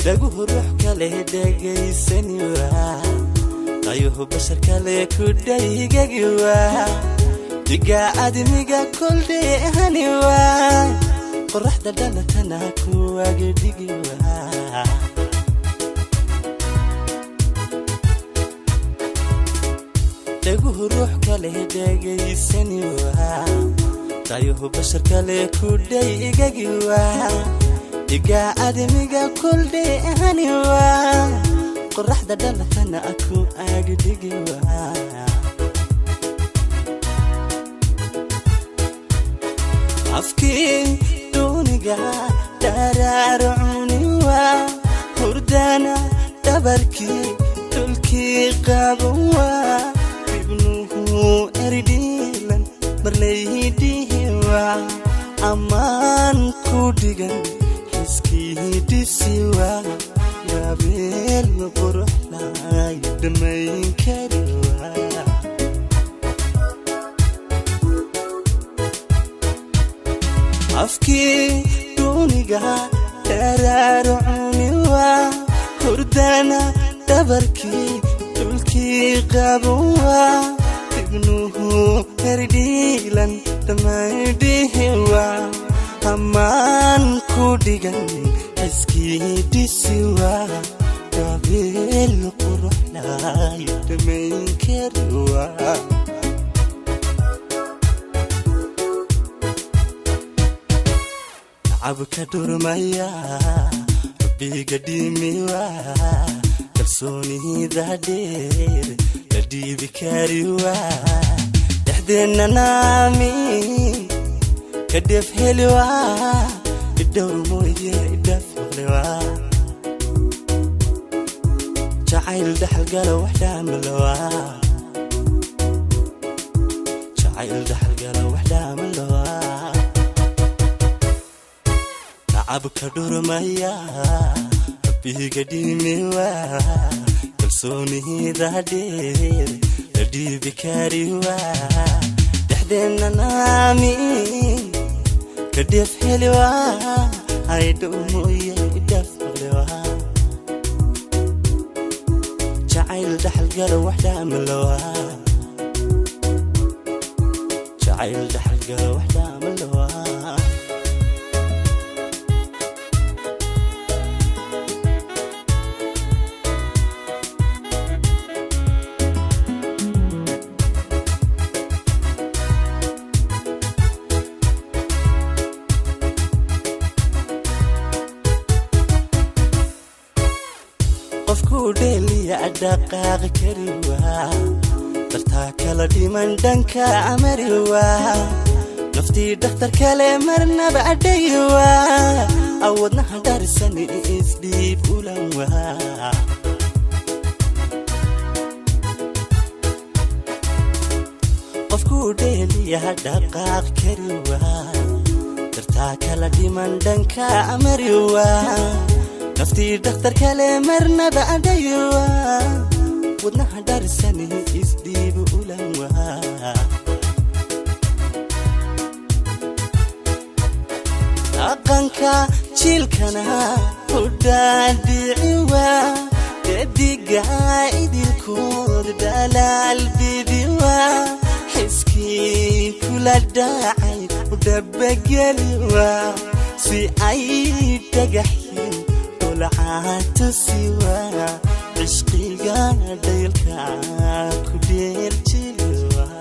Dhaguhu ruux kale dhegaysani waa, dayuhu bashar kale ku dhaygagi waa, diga admiga koldheehani waa, qoraxda dhalatana kuwaga dhigi waa. Dhaguhu ruux kale dhegaysani waa, dayuhu bashar kale ku dhaygagi waa, diga admiga koldheehani waa, qoraxda dhalatana ku agdhigi waa. Afkii duuniga dharaaro cuni waa, hurdana dhabarkii dhulkii qaban waa, ibnuhu eridhiilan marlaydihi waa, ammaan ku dhigan xiskii dhisi waa, gabeel quruxlay dhammayn kari waa. Afkii duuniga dharaaro cuni waa, hurdana dhabarkii dhulkii qaban waa, ibnuhu herdhiilan dhammaydhihi waa, ammaan ku dhigan xiskii dhisi waa, gabeel quruxlay dhammayn kari waa. Nacabka dhurmaya rabbiga dhimi waa, kalsoonida dheer la dhiibi kari waa, dhexdeenna naami ka dheef heli waa, idhowr mooye idhaaf maqli waa, jacayl dhaxalgalo wax dhaamalowa, jacayl dhaxalgalo wax dhaamalowa. Nacabka dhurmaya rabbiga dhimi waa, kalsoonida dheer la dhiibi kari waa, dhexdeenna naami ka dheef heli waa, aydhow mooye idhaaf maqli waa, jacayl dhaxalgalo wax dhaamalowa, jacayl dhaxalgalo wax dhaamalowa. Qofkuu dheeliya dhaqaaqi kari waa, dartaa kala dhiman dhanka amari waa, naftii dhakhtar kale marnaba adhayi waa, awadnaha dharisani isdhiib ulan waa. Qofkuu dheeliya dhaqaaq kari waa, dartaa kala dhiman dhanka amari waa, naftii dhakhtar kale marnaba adhayi waa, wadnaha dharisani isdhiib ulan waa. Dhaqanka jiilkana hudhaadhici waa, dadiga idilkood dhalaal bibi waa, xiskii kula dhacay udhabageli waa, si ay dhagaxyin dhulcaatusi waa, cishqiga dhaylka ku dheeljili waa.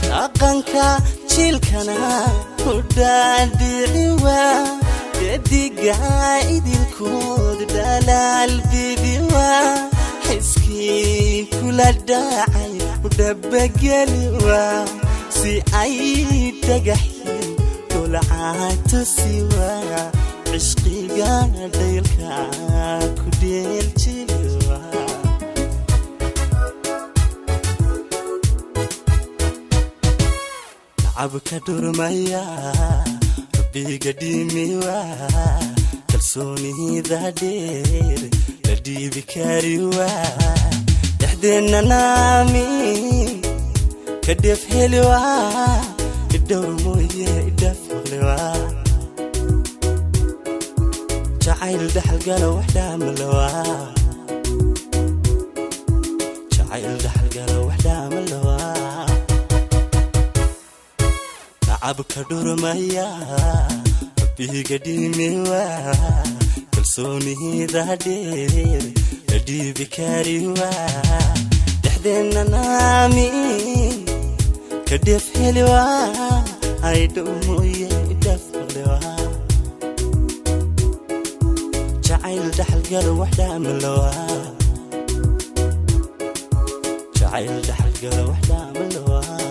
Dhaqanka jiilkana hudhaadhici waa, dadiga idilkood dhalaal bibi waa, xiskii kula dhacay udhabageli waa, si ay dhagaxyin dhulcaatusi waa, cishqiga dhaylka ku dheeljili waa. Nacabka dhurmaya rabbiga dhimi waa, kalsoonida dheer la dhiibi kari waa, dhexdeenna naami ka dheef heli waa, idhowr mooye idhaaf maqli. Jacayl dhaxalgala wax dhaamalawaa, jacayl dhaxalgala wax dhaamalawaa. Nacabka dhurmaya rabbiga dhimiwa, kalsoonida dheer la dhiibi kariwa. Dhexdeenna naamin ka dheef heliwa, aydhow mooye idhaaf maqliwa. Jacayl dhaxalgala wax dhaamalawaa, jacayl dhaxalgala wax dhaamalawaa.